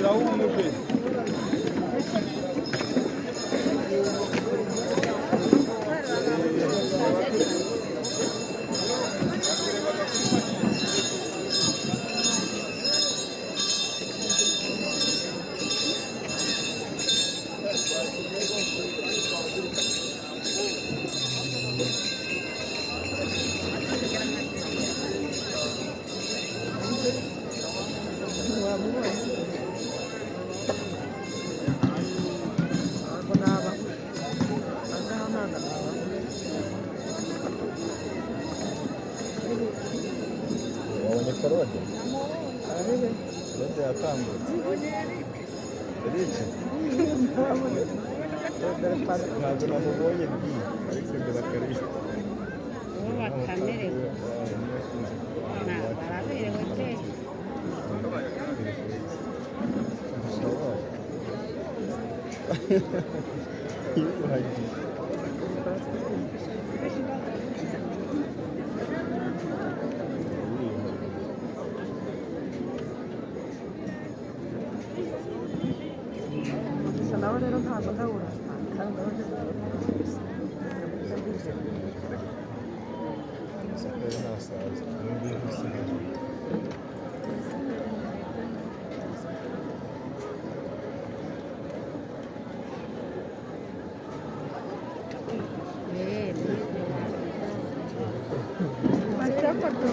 Zirahumuje. Wabonye Korode? Korode yatambutse. Eric? Ntabwo namubonye bi ariko ndabakariye. Uwo bakamerewe baraberewe pe. Yiyuhagiye. Gusa nawe rero ntabwo ndabura kandi ndabona. Isukari ntasaza. N'ubu isigaye. Eh, Baracyafata.